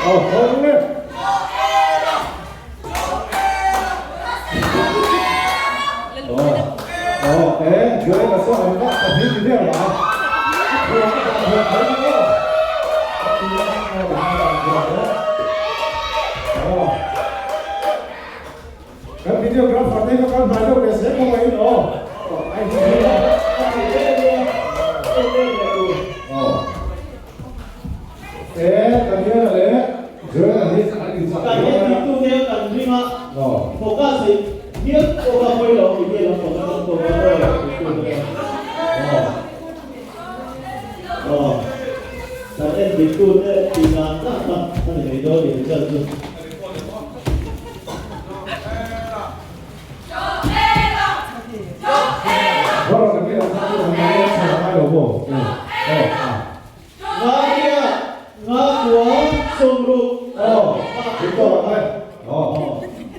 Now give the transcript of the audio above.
Oh, oh, le. Oh, oh, eh, Joel a saw an vak ka hlim ni der la. Kan videographer te ka kal hnai deuh leh zel khawp aiin aw. Ai hi hi a. Aw. E Daniela leh Joela hi an inchak Kan viau en mai a. diktu te kan ring a, Aw. focus hi hial pawh a pawi lo tih hi a lo focus an tum a aw diktu te. Aw. Aw. Kan en diktu te tih dan dan kha a ni mai dawn ni result chu. Nga ria, nga kua, sawmruk.